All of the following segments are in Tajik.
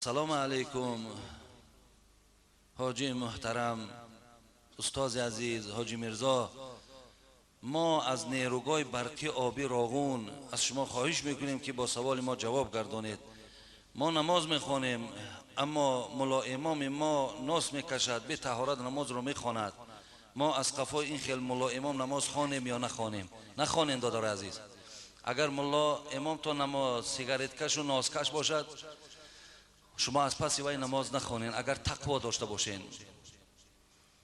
Ассалому алайкум, ҳоҷи муҳтарам, устози азиз, ҳоҷи Мирзо. Мо аз нерӯгоҳи барқи обӣ Роғун аз шумо хоҳиш мекунем, ки бо саволи мо ҷавоб гардонед. Мо намоз мехонем, аммо мулло имоми мо нос мекашад, бе таҳорат намозро мехонад. Мо аз қафои ин хел мулло имом намоз хонем ё нахонем? Нахонем, додари азиз. Агар мулло имом то намоз сигареткашу носкаш бошад, шумо аз паси вай намоз нахонед, агар тақво дошта бошед,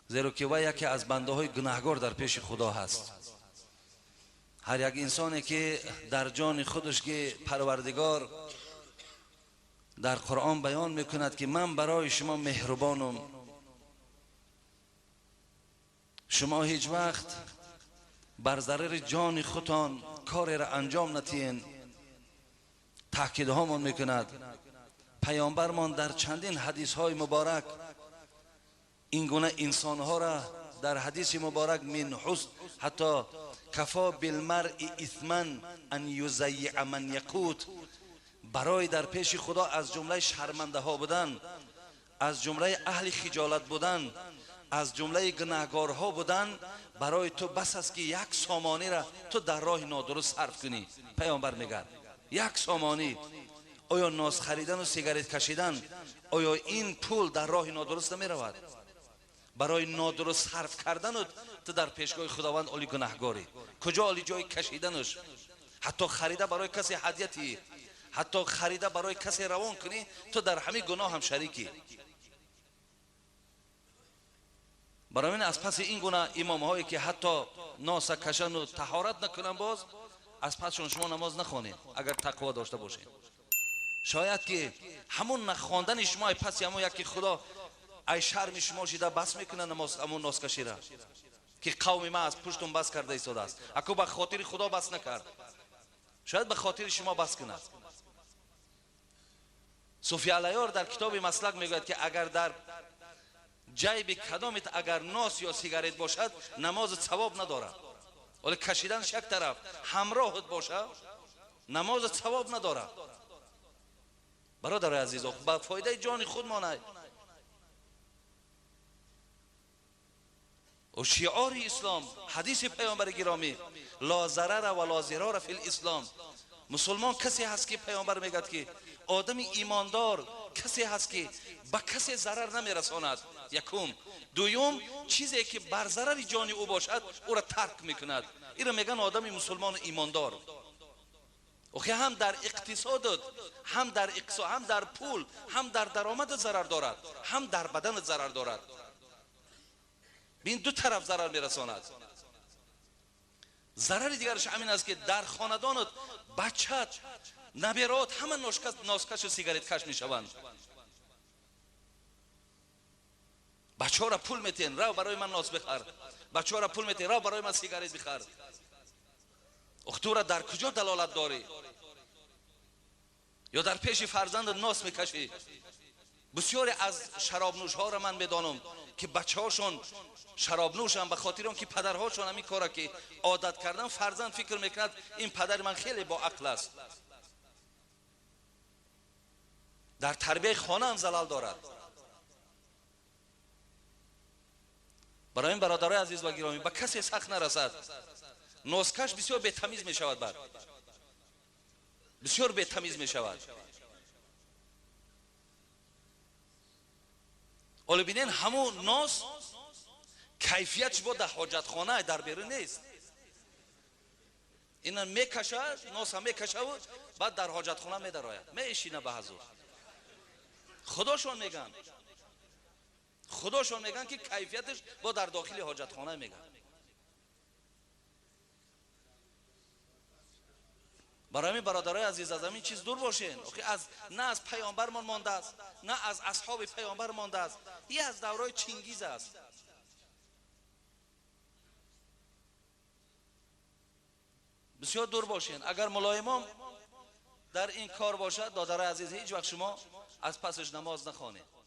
зеро ки вай яке аз бандаҳои гунаҳгор дар пеши Худо ҳаст. Ҳар як инсоне ки дар ҷони худаш ки Парвардигор дар Қуръон баён мекунад, ки ман барои шумо меҳрубонам, шумо ҳеҷ вақт бар зарари ҷони худтон кореро анҷом натиҳен. Таъкидҳомон мекунад паёмбармон дар чандин ҳадисҳои муборак ин гуна инсонҳоро дар ҳадиси муборак мин ҳусн ҳатто кафо билмаръи исман ан юзаййиа ман яқут, барои дар пеши Худо аз ҷумлаи шармандаҳо будан, аз ҷумлаи аҳли хиҷолат будан, аз ҷумлаи гунаҳгорҳо будан, барои ту бас аст ки як сомониро ту дар роҳи нодуруст сарф кунӣ. Паёмбар мегӯяд як сомонӣ. Оё ноз харидану сигарет кашидан, оё ин пул дар роҳи нодуруст намеравад? Барои нодуруст сарф кардану ту дар пешгоҳи Худованд оли гунаҳгорӣ. Куҷо оли ҷои кашиданаш? Ҳатто харида барои касе ҳадияти, ҳатто харида барои касе равон кунӣ, ту дар ҳамин гуноҳ ҳам шарикӣ. Барои ин аз паси ин гуна имомҳое ки ҳатто носа кашану таҳорат накунанд, боз аз пасшон шумо намоз нахонед, агар тақво дошта бошед. Шояд ки ҳамун нахондани шумо ай паси ҳамун яки Худо ай шарми шумо шида бас мекунад намоз, ҳамун носкашира ки қавми ман аз пуштум бас карда истодааст. Аку ба хотири Худо бас накард, шояд ба хотири шумо бас кунад. Суфи Алайёр дар китоби маслак мегӯяд, ки агар дар ҷайби кадомит агар нос ё сигарет бошад, намози савоб надорад. Вале кашиданаш як тараф, ҳамроҳат бошад, намози савоб надорад. Бародари азиз, ба фоидаи ҷони худ монад. و شعار اسلام، حدیث پیامبر گرامی، لا ضرر و لا ضرار فی الاسلام. مسلمان کسی هست که پیامبر میگد که آدم ایماندار کسی هست که به کسی ضرر نمیرساند. یکم. دوم، چیزی که بر ضرر جان او باشد او را ترک میکند. این را میگن آدم مسلمان ایماندار. اوخی هم در اقتصادت، هم در اقتصاد، هم در پول، هم در درآمد ضرر دارد، هم در بدن ضرر دارد. بین دو طرف ضرر میرساند. ضرر دیگرش همین است که در خاندانت بچت، نبیرات همه ناسکش و سیگارت کش میشوند. بچه ها را پول میتین، رو برای من ناس بخر. بچه ها را پول میتین، رو برای من سیگارت بخر. اختو را در کجا دلالت داری؟ یا در پیش فرزند ناس میکشی؟ بسیاری از شراب نوش ها را من میدانم که بچه هاشون شراب نوشن به خاطر اون که پدرهاشون همین کارا که عادت کردن، فرزند فکر میکند این پدر من خیلی با عقل است. در تربیه خانه هم زلال دارد. برای این برادرای عزیز و گرامی، به کسی سخت نرسد. نوزکش بسیار بتمیز میشود، بعد بسیار بتمیز میشود. ولی بینین همون ناز کیفیتش با در حاجتخانه در بیرون نیست. اینا میکشه، ناز هم میکشه و بعد در حاجتخانه میدراید، میشینه به حضور. خداشون میگن، خداشون میگن که کیفیتش با در داخل حاجتخانه میگن. برای همین برادرای عزیز از همین چیز دور باشین. از نه از پیامبرمان مانده است، نه از اصحاب پیامبر مانده است، این از دورای چنگیز است. بسیار دور باشین. اگر ملایمام در این کار باشد، دادرای عزیز، هیچ وقت شما از پسش نماز نخوانید.